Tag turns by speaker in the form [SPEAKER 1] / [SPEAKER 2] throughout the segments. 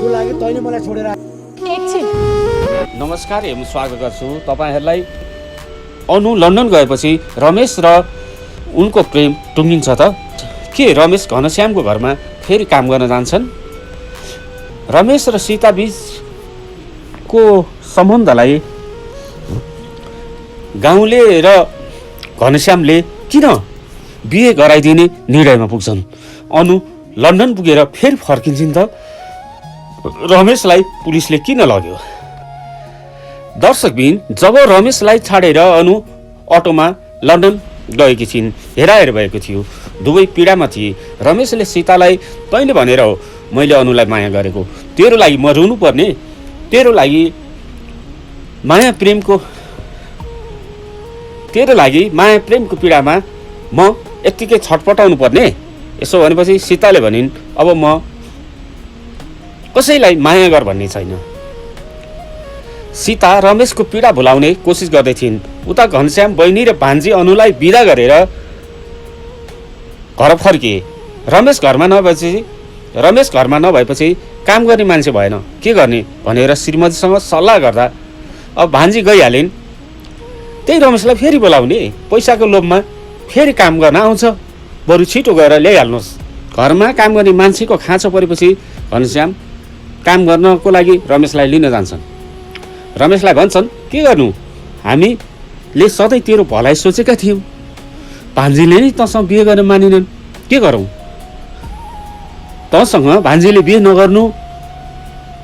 [SPEAKER 1] भोकको लागि तैँले मलाई छोडेर
[SPEAKER 2] एकछिन
[SPEAKER 3] नमस्कार म स्वागत गर्छु तपाईहरूलाई। अनु लन्डन गएपछि रमेश र उनको प्रेम टुङ्गिन्छ त के रमेश घनश्यामको घरमा फेरि काम गर्न जान्छन्? रमेश र सीता बीचको सम्बन्धलाई गाउँले र घनश्यामले किन बिहे गराइदिने निर्णयमा पुग्छन्? अनु लन्डन पुगेर फेरि फर्किन्छन् त रमेशलाई पुलिसले किन लग्यो? दर्शकबिन जब रमेशलाई छाडेर अनु अटोमा लन्डन गएकी छिन्, हेराहेर भएको थियो, दुवै पीडामा थिए। रमेशले सीतालाई तैँले भनेर हो मैले अनुलाई माया गरेको, तेरो लागि म रुनु पर्ने, तेरो लागि माया प्रेमको पीडामा म यत्तिकै छटपटाउनु पर्ने? यसो भनेपछि सीताले भनिन् अब म कसैलाई माया गर भन्ने छैन। सीता रमेशको पीडा भुलाउने कोसिस गर्दै थिइन्। उता घनश्याम बहिनी र भान्जी अनुलाई बिदा गरेर घर फर्किए। रमेश घरमा नभएपछि काम गर्ने मान्छे भएन, के गर्ने भनेर श्रीमतीसँग सल्लाह गर्दा अब भान्जी गइहालिन्। त्यही रमेशलाई फेरि बोलाउने, पैसाको लोभमा फेरि काम गर्न आउँछ, बरु छिटो गएर ल्याइहाल्नुहोस्। घरमा काम गर्ने मान्छेको खाँचो परेपछि घनश्याम काम गर्नको लागि रमेशलाई लिन जान्छन्। रमेशलाई भन्छन् के गर्नु, हामीले सधैँ तेरो भलाइ सोचेका थियौँ, भान्जीले नै तँसँग बिहे गर्न मानिनन्, के गरौँ? तँसँग भान्जीले बिहे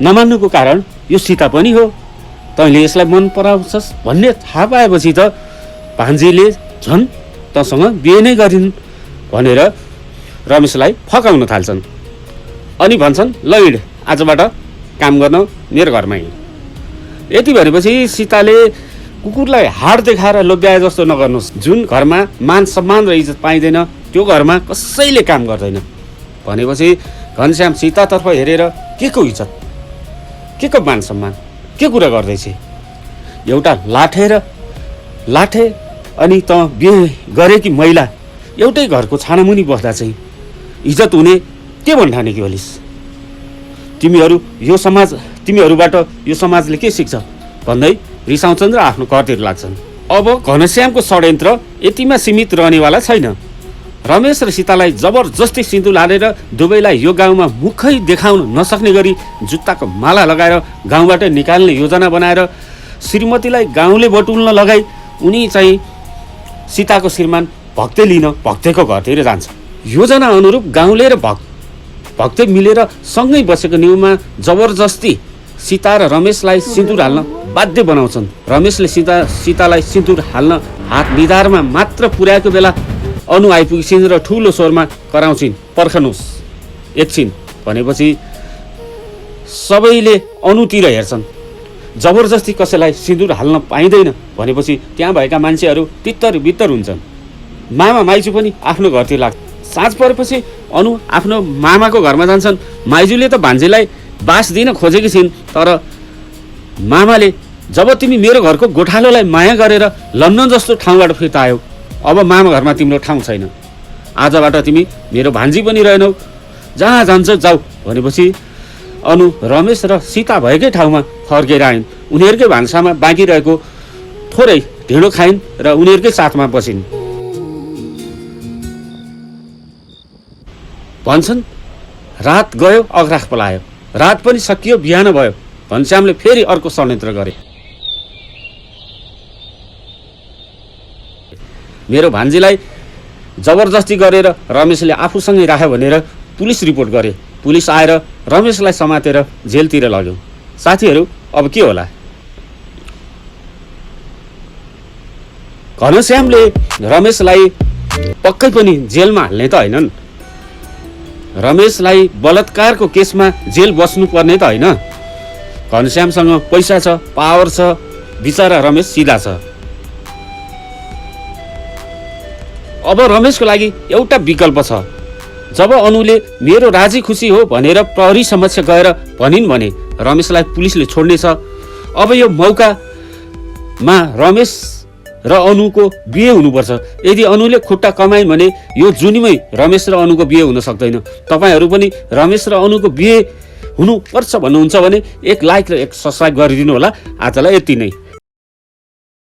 [SPEAKER 3] नमान्नुको कारण यो सीता पनि हो, तैँले यसलाई मन पराउँछस् भन्ने थाहा पाएपछि त भान्जीले झन् तँसँग बिहे नै गरिन् भनेर रमेशलाई फकाउन थाल्छन्। अनि भन्छन् ल हिँड, आजबाट काम गर्न मेरो घरमा हिँड। यति भनेपछि सीताले कुकुरलाई हाड देखाएर लोभ्याए जस्तो नगर्नुहोस्, जुन घरमा मान सम्मान र इज्जत पाइँदैन त्यो घरमा कसैले काम गर्दैन भनेपछि घनश्याम सीतातर्फ हेरेर के को इज्जत, के को मान सम्मान, के कुरा गर्दैछ? एउटा लाठे अनि त बिहे गरेकी महिला एउटै घरको छानामुनि बस्दा चाहिँ इज्जत हुने के भन्ठाने कि होलिस्? तिमीहरूबाट यो समाजले के सिक्छ भन्दै रिसाउँछन् र आफ्नो घरतिर लाग्छन्। अब घनश्यामको षड्यन्त्र यतिमा सीमित रहनेवाला छैन। रमेश र सीतालाई जबरजस्ती सिन्दुर हालेर दुवैलाई यो गाउँमा मुखै देखाउन नसक्ने गरी जुत्ताको माला लगाएर गाउँबाट निकाल्ने योजना बनाएर श्रीमतीलाई गाउँले बटुल्न लगाई उनी चाहिँ सीताको श्रीमान भक्ते लिन भक्तेको घरतिर जान्छ। योजना अनुरूप गाउँले र भक्ते मिलेर सँगै बसेको न्युमा जबरजस्ती सीता र रमेशलाई सिन्दुर हाल्न बाध्य बनाउँछन्। रमेशले सीतालाई सिन्दुर हाल्न हात निधारमा मात्र पुर्याएको बेला अनु आइपुगिन् र ठुलो स्वरमा कराउँछिन् पर्खनुहोस् एकछिन भनेपछि सबैले अनुतिर हेर्छन्। जबरजस्ती कसैलाई सिन्दुर हाल्न पाइँदैन भनेपछि त्यहाँ भएका मान्छेहरू तित्तर बित्तर हुन्छन्। मामा माइजू पनि आफ्नो घरतिर लाग्छ। साँझ परेपछि अनु आफ्नो मामाको घरमा जान्छन्। माइजूले त भान्जीलाई बास दिन खोजेकी छिन्, तर मामाले जब तिमी मेरो घरको गोठालोलाई माया गरेर लन्डन जस्तो ठाउँबाट फिर्ता आयौ, अब मामा घरमा तिम्रो ठाउँ छैन, आजबाट तिमी मेरो भान्जी पनि रहेनौ, जहाँ जान्छ जाऊ भनेपछि अनु रमेश र सीता भएकै ठाउँमा फर्केर आइन्। उनीहरूकै भान्सामा बाँकी रहेको थोरै ढिँडो खाइन् र उनीहरूकै साथमा बसिन्। भन्छन् रात गयो अग्राख पलायो, रात पनि सकियो बिहान भयो। घनश्यामले फेरि अर्को षड्यन्त्र गरे। मेरो भान्जीलाई जबरजस्ती गरेर रमेशले आफूसँगै राख्यो भनेर पुलिस रिपोर्ट गरे। पुलिस आएर रमेशलाई समातेर जेलतिर लग्यो। साथीहरू अब के होला? घनश्यामले रमेशलाई पक्कै पनि जेलमा हाल्ने त होइनन्। रमेशलाई बलात्कारको केसमा जेल बस्नुपर्ने त होइन। घनश्यामसँग पैसा छ, पावर छ, बिचरा रमेश सिधा छ। अब रमेशको लागि एउटा विकल्प छ। जब अनुले मेरो राजी खुसी हो भनेर प्रहरी समक्ष गएर भनिन् भने रमेशलाई पुलिसले छोड्नेछ। अब यो मौकामा रमेश र अनुको बिहे हुनुपर्छ। यदि अनुले खुट्टा कमाइन् भने यो जुनीमै रमेश र अनुको बिहे हुन सक्दैन। तपाईहरू पनि रमेश र अनुको बिहे हुनुपर्छ भन्नुहुन्छ भने एक लाइक र एक सब्सक्राइब गरिदिनु होला। आजलाई यति नै।